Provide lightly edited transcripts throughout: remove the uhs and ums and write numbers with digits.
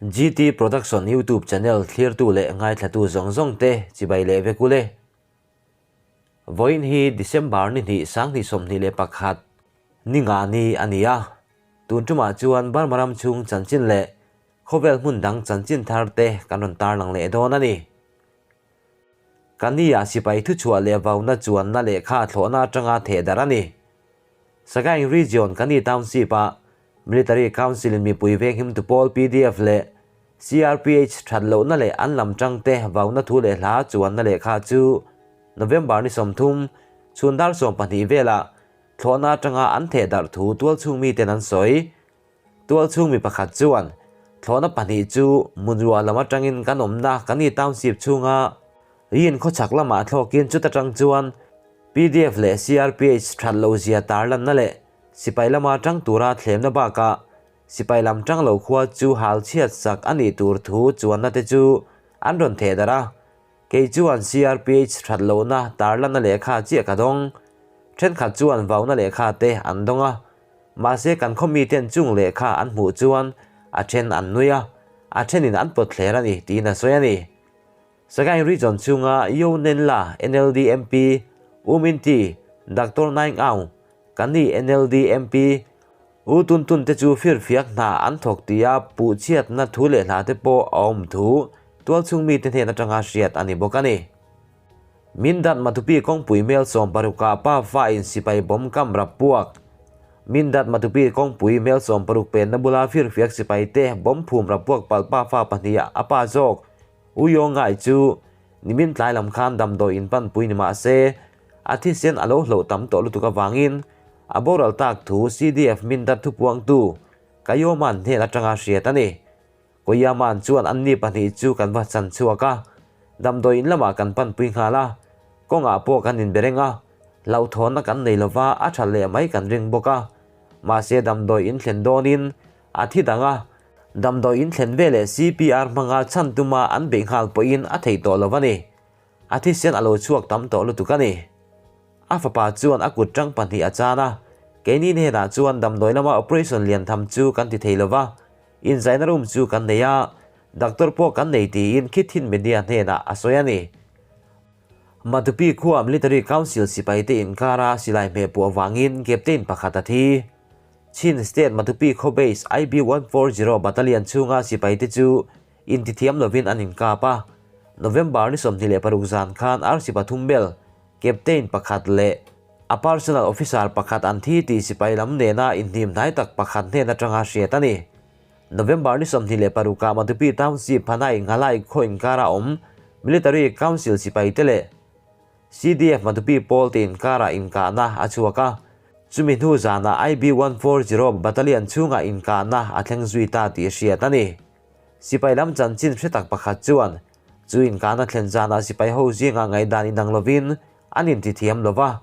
GT Production YouTube channel thlirtu leh ngaithlatu zawng zawng te chibai leh vek ule. Vawiin hi December ni hnih 2021 ni nga ni a ni a. Tun tumah chuan Burma ram chhung chanchin leh khawvel hmun dang chanchin thar te kan rawn tarlang leh dawn a ni. Kania sipai thuchhuah leh vauna chuanna lehkha thlawhna atanga thehdarh a ni. Sagaing Region Kani Township-a Military Council-in mipui venghim tu pawl pdf leh CRPH that lohna leh an lam tangte vauna thu leh hla chuanna lehkha chu November ni 30 chhun dar 12 velah thlawhna atanga an thehdarh thu tualchhung miten an sawi. Tualchhung mi pakhat chuan thlawhna pahnih chu Munruah lam atangin kan awmna Kani Township chhunga Yin khawchhak lamah thlawkin chuta tang chuan pdf leh CRPH that lo zia tarlanna leh sipai lama tang tura thlemna bakah sipai lam tang lo khua chu hal chhiat sak a nih tur thu chuanna te chu an rawn thehdarh a. Kei chuan CRPH that lohna tarlanna lehkha chiah ka dawng. Thenkhat chuan vauna lehkha te an dawng a. Mahse kan khaw miten chung lehkha an hmuh chuan a then an nui a, a thenin an pawt thler a ni tiin a sawi a ni. Sagaing Region chhunga Yo Nenla NLD MP, U Min Ti, Doctor Naing Aung, Kani NLD MP, U Tun Tun te chu firfiak hna an thawk tia puh chhiatna thu leh hla te pawh a awm thu tualchhung mite hnen atanga hriat a ni bawk a ni. Mindat Matupi kawngpui mel 60 ah pa fa in sipai bawm kam rap puak. Mindat Matupi kawngpui mel 60 penna bula firfiak sipai te bawm phum rap puak palh pa fa pahnih ah a pa zawk U Yo Ngai chu nimin tlai lam khan damdawi in panpui ni mah se a thisen a lo hloh tam tawh lutuk avangin a boral tak thu CDF Mindat thupuangtu Kayoman hnen atanga hriat a ni. Koyaman chuan anni pahnih chu kan va chan chhuak a, damdawi in lamah kan panpui nghal a, kawngah pawh kan inbe reng a, hlauhthawnna kan nei lova a tha leh mai kan ring bawk a. Mahse damdawi in thlen dawnin a thi dang a, damdawi in thlen veleh CPR hmanga chhan tuma an beih nghal pawhin a theih tawh lo a ni. A thisen a lo chhuak tam tawh lutuk a ni. A fapa chuan a kut tang pahnih a chan a, keini hnenah chuan damdawi lama operation lian tham chu kan ti thei lova, inzaina room chu kan nei a, doctor pawh kan nei tiin Khithin Media hnenah a sawi a ni. Matupi khua Military Council sipaite inkara silai hmeh puah vangin Captain pakhat a thi. Chin State Matupi khaw base IB 140 Battalion chhunga sipaite chu intithiam lovin an inkap a. November ni 26 zan khan RC pathum bel Captain pakhat leh a personal officer pakhat an thi tih sipai lam nena inhnim hnai tak pakhat hnen atanga hriat a ni. November ni 26 ah Matupi Township Phanai Nghalai khaw inkara awm Military Council sipaite leh CDF Matupi pawl te inkara inkahna a chhuak a, chumi hnu zanah IB 140 Battalion chhungah inkahna a thleng zui ta tih hriat a ni. Sipai lam chanchin hre tak pakhat chuan chu inkahna thlen zanah sipai ho zingah ngaihdan inang lovin an intithiam lova,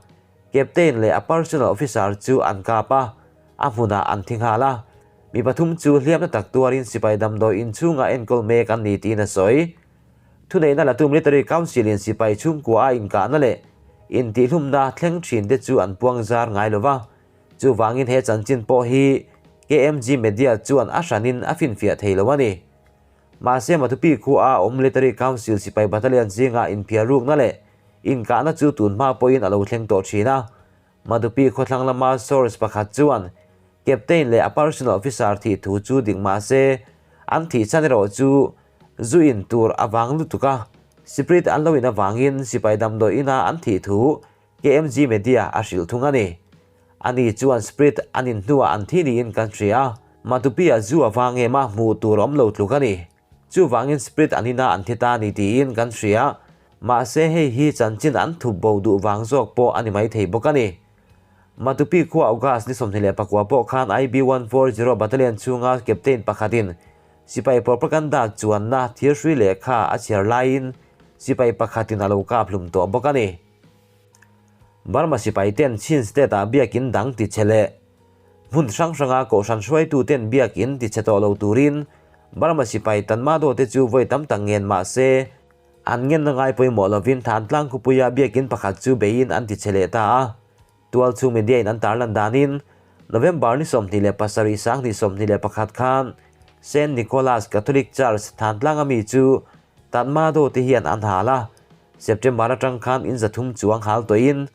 Captain leh a personal officer chu an kap a, a hmunah an thi nghal a. Mi pathum chu hliamna tak tuarin sipai damdawi inchhungah enkawl mek an ni tiin a sawi. Thuneihna latu Military Council in sipai chhungkua a inkahna leh intihhlumna thleng thin te chu an puang zar ngai lova, chuvangin he chanchin pawh hi KMG Media chuan a hranin a finfiah thei lo a ni. Mahse Matupi khua a awm Military Council sipai battalion zingah inphiar rukna leh inkahna chu tun hma pawhin a lo thleng tawh thin a. Matupi khawthlang lama source pakhat chuan Captain leh a personal officer thih thu chu dik mahse an thih chhan erawh chu zu in tur avang lutuk a, Spirit an lo in avangin sipai damdawi ina an thih thu KMG Media a hrilh thung a ni. Ani chuan Spirit an in hnuah an thi niin kan hria a, Matupi-ah zu avang em a hmuh tur awm lo tluk a ni. Chuvangin Spirit an ina an thi ta ni tiin kan hria, mahse hei hi chanchin an thup bo duh vang zawk pawh a ni maithei bawk a ni. Matupi khua August ni 29 pawh khan IB 140 Battalion chhunga Captain pakhatin sipai propaganda chuanna thirhrui lehkha a chhiar laiin sipai pakhatin a lo kap hlum tawh bawk a ni. Burma sipai ten Chin State ah biakin dang ti che leh hmun hrang hranga kohhran hruaitu ten biakin ti che tawh lo turin Burma sipai Tanmadaw te chu vawi tam tak ngen mah se an ngenna ngai pawimawh lovin Thantlang khawpuia biakin pakhat chu beiin an ti che leh ta a. Tualchhung media in an tarlan danin November ni 27 2021 khan. Saint Nicholas Catholic Church Thantlang ami chu Tatmadaw te hian an hal a, September atang khan in 300 chuang hal tawhin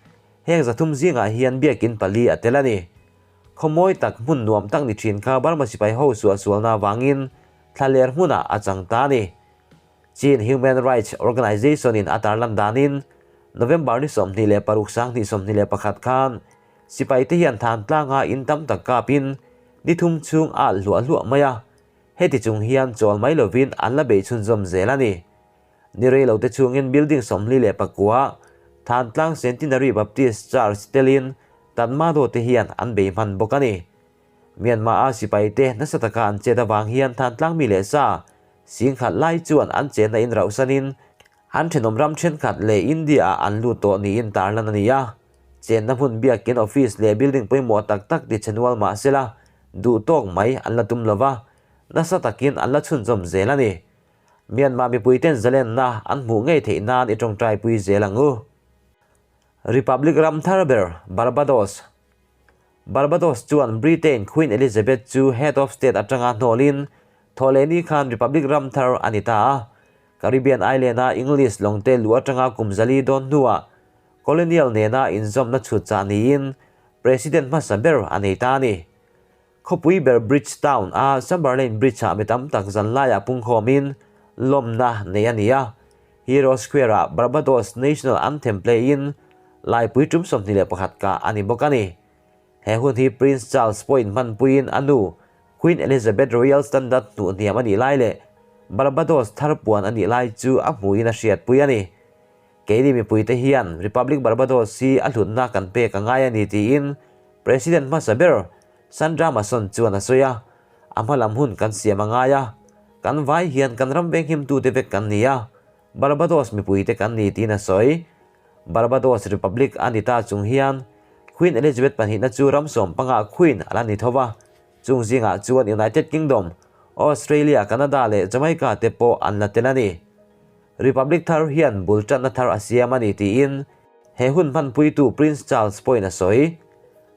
heng 300 zingah hian biakin pali a tel a ni. Khawmawi tak hmun nuam tak ni thin kha Burma sipai ho suahsualna avangin thlaler hmunah a chang ta a ni. Chin Human Rights Organization in a tarlan danin November ni 26 2021 khan sipai te hian Thantlanga in tam tak kapin ni thum chhung a hluah hluah mai a, heti chung hian chawl mai lovin an la bei chhunzawm zel a ni. Ni rei lo te chhungin building 49 Thantlang Centenary Baptist Church telin Tatmadaw te hian an bei hman bawk a ni. Myanmar a sipai te nasa taka an chet avang hian Thantlang mi leh sa 10,000 lai chuan an chenna in rauhsanin an thenawm ram thenkhat leh India ah an lut tawh niin tarlan a ni a. Chenna hmun biakin office leh building pawimawh tak tak ti chhenual mah sela duh tawk mai an la tum lova, nasa takin an la chhunzawm zel a ni. Myanmar mipuiten zalenna an hmuh ngei theih nan i tawngtai pui zel ang u. Republic ram thar ber Barbados. Barbados chuan Britain Queen Elizabeth chu Head of State atanga hnawlin Thawhlehni khan Republic ram thar a ni ta a. Caribbean Island-a English lawngte luh atanga kum 400 dawn hnuah colonial nena inzawmna chhut chah niin President hmasa ber a nei ta a ni. Khawpui ber Bridgetown a Chamberlain Bridge-ah mi tam tak zan laiah pungkhawmin lawmna nei a ni a. Hero Square-ah Barbados National Anthem play-in laipui tum 21 kah a ni bawk a ni. He hun hi Prince Charles pawhin hmanpuiin a nu Queen Elizabeth Royal Standard hnuh hniam a nih lai leh Barbados thar puan a nih lai chu a hmuhin a hriatpui a ni. Keini mipuite hian Republic Barbados hi a hlutna kan pek a ngai a ni tiin President hmasa ber Sandra Mason chuan a sawi a, a hma lam hun kan siam a ngai a, kan vai hian kan ram venghimtute vek kan ni a, Barbados mipuite kan ni tiin a sawi. Barbados Republic a ni ta chung hian Queen Elizabeth pahnihna chu ram 15 Queen a la ni tho va, chung zingah chuan United Kingdom, Australia, Canada leh Jamaica te pawh an la tel a ni. Republic thar hian bul tanna thar a siam a ni tiin he hun hmanpuitu Prince Charles pawhin a sawi.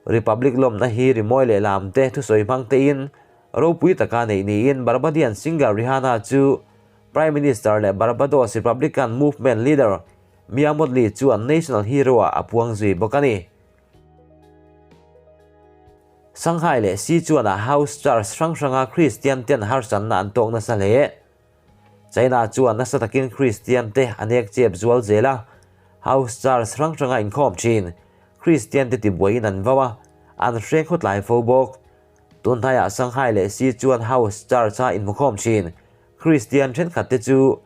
Republic lawmna hi rimawi leh lam te thusawi hmang tein ropui taka neih niin Barbadian singer Rihanna chu Prime Minister leh Barbados Republican Movement leader Mia Mottley chuan national hero-ah a puang zui bawk a ni. Shanghai leh Sichuan-ah house church hrang hranga Kristian ten harsatna an tawk nasa hle. China chuan nasa takin Kristian te a nek chep zual zel a, house church hrang hranga inkhawm thin Kristian te tibuaiin an vau a, an hreng khawtlai fo bawk. Tun hnaiah Shanghai leh Sichuan house church-a inhmukhawm thin Kristian thenkhat te chu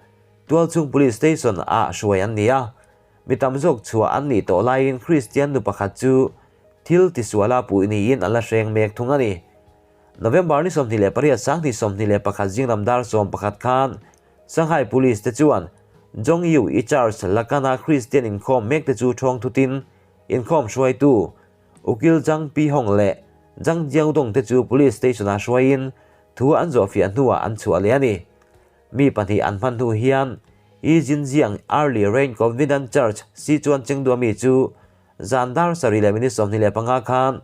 Tualchhung Police Station ah hruai an ni a, mi tam zawk chhuah an nih tawh laiin Kristian nu pakhat chu thil tisuala puih niin an la hreng mek thung a ni. November ni 28 2021 zinglam dar 11 khan Shanghai Police te chuan Zhong Yu i Church Lakana Kristian inkhawm mek te chu thawng thutin inkhawm hruaitu Ukil Zhang Pi Hong leh Zhang Jiaodong te chu Police Station ah hruaiin thu an zawhfiah hnuah an chhuah leh a ni. Mi pahnih an hman hnu hian Yi Jinjiang Early Rain Covenant Church Sichuan Chengdu ami chu zan dar 7:25 khan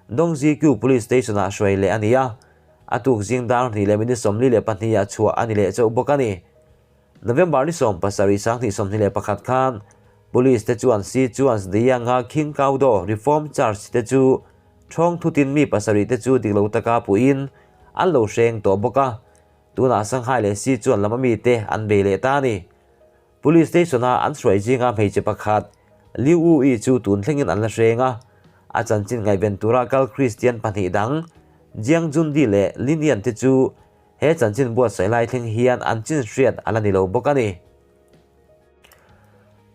Dongzhiqiu Police Station ah hruai leh a ni a, a tuk zing dar 2:42 ah chhuah a ni leh chauh bawk a ni. November ni 17 2021 khan Police te chuan Sichuan's Deyang-a King Kaudo Reform Church te chu thawng thutin mi pasarih te chu dik lo taka puhin an lo hreng tawh bawk a, tunah Shanghai leh Sichuan lam ami te an bei leh ta a ni. Police station-a an hruai zinga hmeichhe pakhat Liu Wu-i chu tun thlengin an la hreng a, a chanchin ngaihven tura kal Kristian pahnih dang Jiang Jundi leh Lin Yan te chu he chanchin buatsaih lai thleng hian an chin hriat a la ni lo bawk a ni.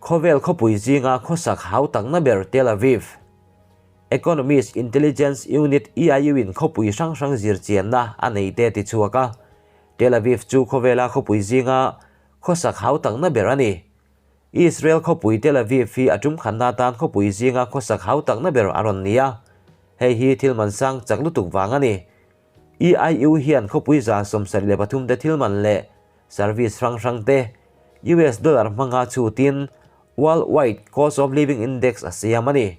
Khawvel khawpui zinga khawsak hau takna ber Tel Aviv Economist Intelligence Unit, EIU, in khawpui hrang hrang zirchianna a nei te ti chhuak a, Tel Aviv chu khawvela khawpui zinga khawsak hau takna ber a ni. Israel khawpui Tel Aviv hi a tum khanna atan khawpui zinga khawsak hau takna ber a rawn ni a, hei hi thil man sang chak lutuk vang a ni. EIU hian khawpui 73 te thil man leh service hrang hrang te US dollar hmanga chhutin Worldwide Cost of Living Index a siam a ni.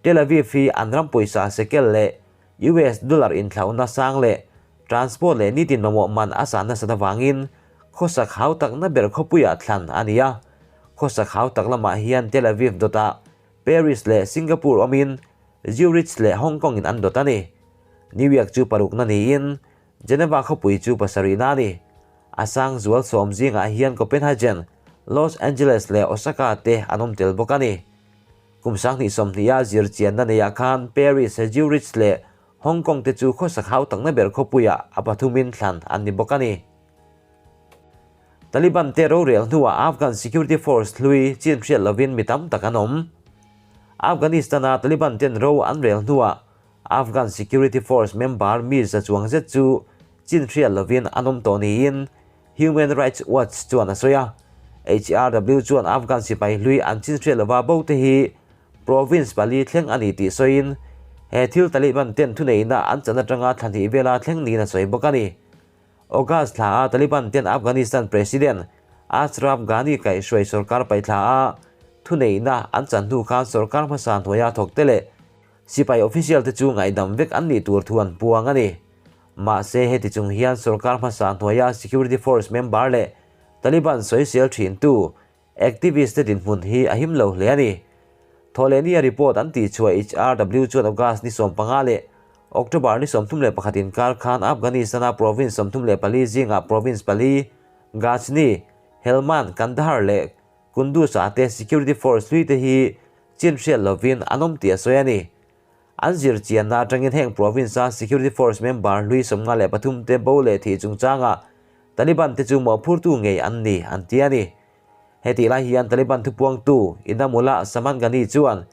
Tel Aviv hi an ram pawisa shekel leh US dollar inthlauhna sang leh Transport leh nitin mamawh man a san nasat avangin khawsak hau takna ber khawpuiah thlan a ni a. Khawsak hau tak lamah hian Tel Aviv dawtah Paris leh Singapore awmin Zurich leh Hong Kong in an dawt a ni. New York chu parukna niin Geneva khawpui chu pasarihna a ni. A sang zual sawm zingah hian Copenhagen, Los Angeles leh Osaka te an awm tel bawk a ni. Kum 2020 a zir chianna neiah khan Paris, Zurich leh Hong Kong te chu khawsak hau takna ber khawpuiah a pathumin thlan an ni bawk a ni. Taliban te rorel hnuah Afghan security force hlui chin hriat lovin mi tam tak an awm. Afghanistan-a Taliban ten ro an rel hnuah Afghan security force member mi za chuang zet chu chin hriat lovin an awm tawh niin Human Rights Watch chuan a sawi a. HRW chuan Afghan sipai hlui an chin hriat lova bo te hi province pali thleng a ni tih sawiin he thil Taliban ten thuneihna an chan atanga thla hnih vela thleng niin a sawi bawk a ni. August thla a Taliban ten Afghanistan President Ashraf Ghani kaihhruai sorkar paihthla a thuneihna an chan hnu khan sorkar hmasa hnuaia thawk te leh sipai official te chu ngaihdam vek an nih tur thu an puang a ni. Mahse heti chung hian sorkar hmasa hnuaia security force member leh Taliban sawisel thintu activist te dinhmun hi a him lo hle a ni. Thawhlehnia report an tih chhuah HRW chuan August ni 15 leh October ni 31 inkar khan Afghanistan-a province 34 zingah province pali, Ghazni, Helmand, Kandahar leh Kunduz-ah te security force hlui te hi chin hriat lovin an awm tih a sawi a ni. An zir chianna atangin heng province-a security force member hlui 53 te bo leh thih chungchangah Taliban te chu mawhphurtu ngei an ni an ti a ni. Hetih lai hian Taliban thupuangtu Inamullah Samangani chuan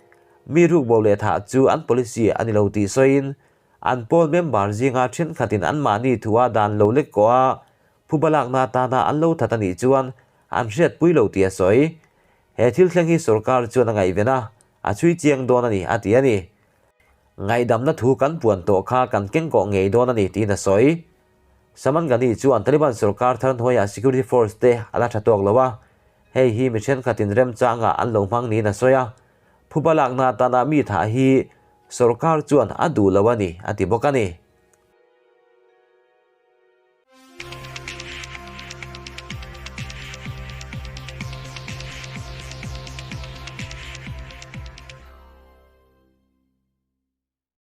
mi rukbo leh thah chu an policy a ni lo tih sawiin an pawl member zinga thenkhatin anmahni thua dan lo lek kawh a phuba lakna atana an lo that a nih chuan an hriatpui lo tih a sawi. He thil thleng hi sorkar chuan a ngaihven a, a chhui chiang dawn a ni a ti a ni. Ngaihdamna thu kan puan tawh kha kan keng kawh ngei dawn a ni tiin a sawi. Samangani chuan Taliban sorkar thar hnuaiah security force te a la tha tawk lo a, hei hi mi thenkhatin remchangah an lo hmang niin a sawi a, phuba lakna atana mi thah hi sorkar chuan a duh lo a ni a ti bawk a ni.